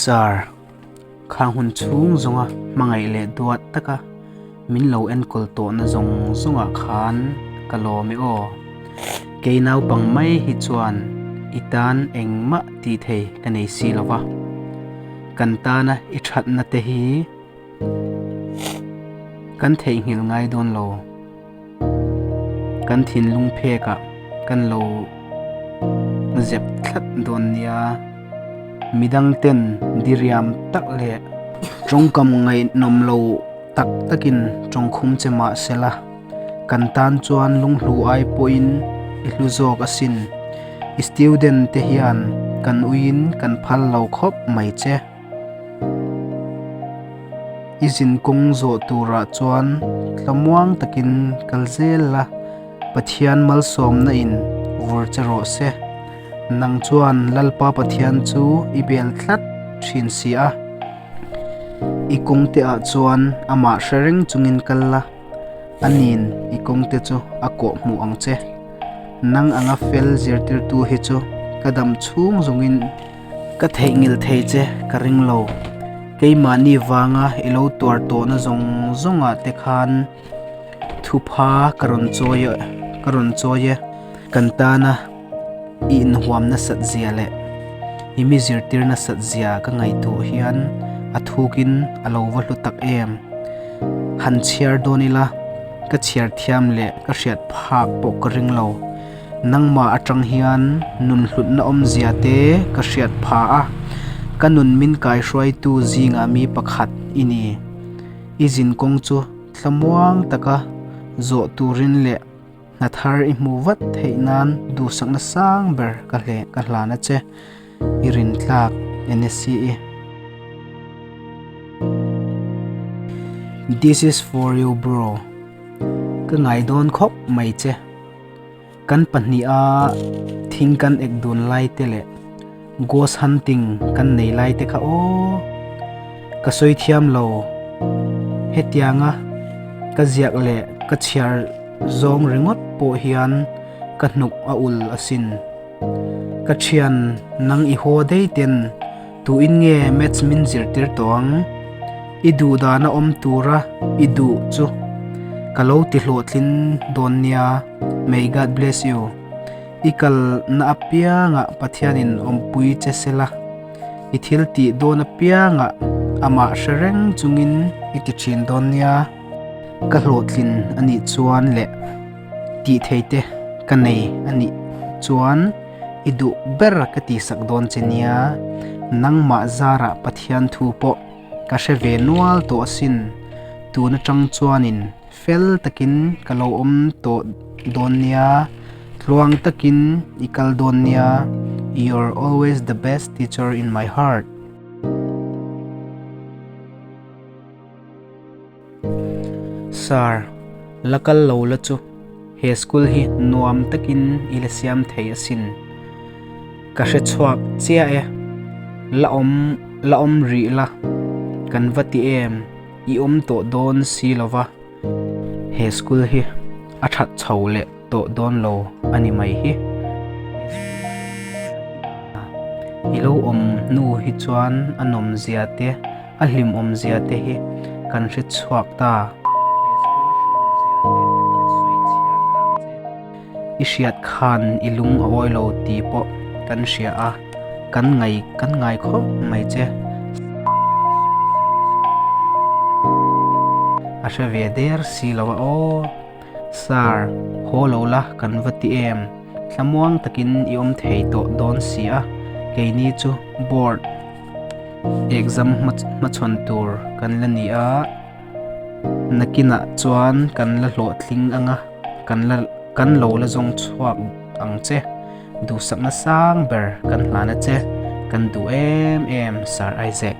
Sir, khang hun chhung zawnga hmangaih leh duat taka min lo enkawl tawhna zawng zawngah khan ka lawm e aw. Kei naupang mai hi chuan i tan engmah tih thei ka nei si lo va, kan tana i thatna te hi kan theihnghilh ngai dawn lo. Kan thinlung phekah kan lo zep tlat dawn nia. Midang ten diriam tak leh tawngkam ngaihnawm lo tak takin tawngkhum che mah sela, kan tan chuan lunghlu ai pawhin i hlu zawk asin. I student te hian kan uiin kan phal lo khawp mai che. I zin kawng zawh turah chuan tlamuang takin kal zel la, Pathian malsawmna in vur che rawh se. Nang chuan Lalpa Pathian chu i bel tlat thin si a, i kawngte ah chuan amah hre reng chungin kal la, ani'n i kawngte chu a kawh hmuh ang che. Nang anga fel zirtirtu hi chu ka dam chhung zawngin Ka theihnghilh thei che ka ring lo. Keimahni vanga i lo tuar tawhna zawng zawngah te khan thupha ka rawn chawi ka rawn chawi e. Kan tana i inhuam nasat zia leh i mi zirtir nasat zia ka ngaihtuah hian a thukin a lo va hlu tak em. Han chhiar dawn ila ka chhiar thiam leh ka hriat phak pawh ka ring lo. Nangmah atang hian nun hlutna awmzia te ka hriat pha a, ka nun min kaihruaitu zingah mi pakhat i ni. I zinkawng chu thlamuang taka zawh turin leh hna thar i hmuh vat theih nan duhsakna sang ber ka hleh ka hlan a che. I rintlak NSCE. This is for you bro. Ka ngai dawn khawp mai che. Kan pahniha thing kan ek dun lai te leh ghost hunting kan nei lai te kha aw ka sawi thiam lo. Hetianga ka ziak leh ka chhiar zawng ringawt pawh hian ka hnuk a ul asin. Ka thian nang i haw dei ten tuin nge maths min zirtir tawh ang? I duh dana awm tura i duh chu ka lo ti hlawhtlin dawn nia, may God bless you. I kal na apiangah Pathianin awmpui che sela, i thil tih dawn apiangah amah hre reng chungin i ti thin dawn nia. Ka hlawhtlin a nih chuan leh tih thei te ka nei a nih chuan i duh ber ka tihsak dawn che nia, nangmah zarah Pathian thu pawh Ka hre ve nual tawh asin, tun atang chuanin fel takin ka lo awm tawh dawn nia, tluang takin i kal dawn nia, you're always the best teacher in my heart. Sir, la kal lo la chu he school hi nuam takin i la siam thei asin. Ka hre chhuak chiah e, la awm la awm rih la, kan va ti em, i awm tawh dawn si lo va. He school hi a that chho leh tawh dawn lo a ni mai hi. I lo awm hnu hi chuan a nawm zia te A hlimawm zia te hi kan hre chhuak ta. I hriat khan i lung a awi lo tih pawh kan hria a, kan ngai kan ngai khawp mai che. A hre ve der si lo a aw. Sir, haw lo la kan va ti em? Thlamuang takin i awm thei tawh dawn si a, keini chu board. Exam hmachhawn tur kan la ni a, nakinah chuan kan la hlawhtling ang a, kan la kan lo la zawng chhuak ang che, duhsakna sang ber kan hlan a che, kan duh em em Sir Isaac.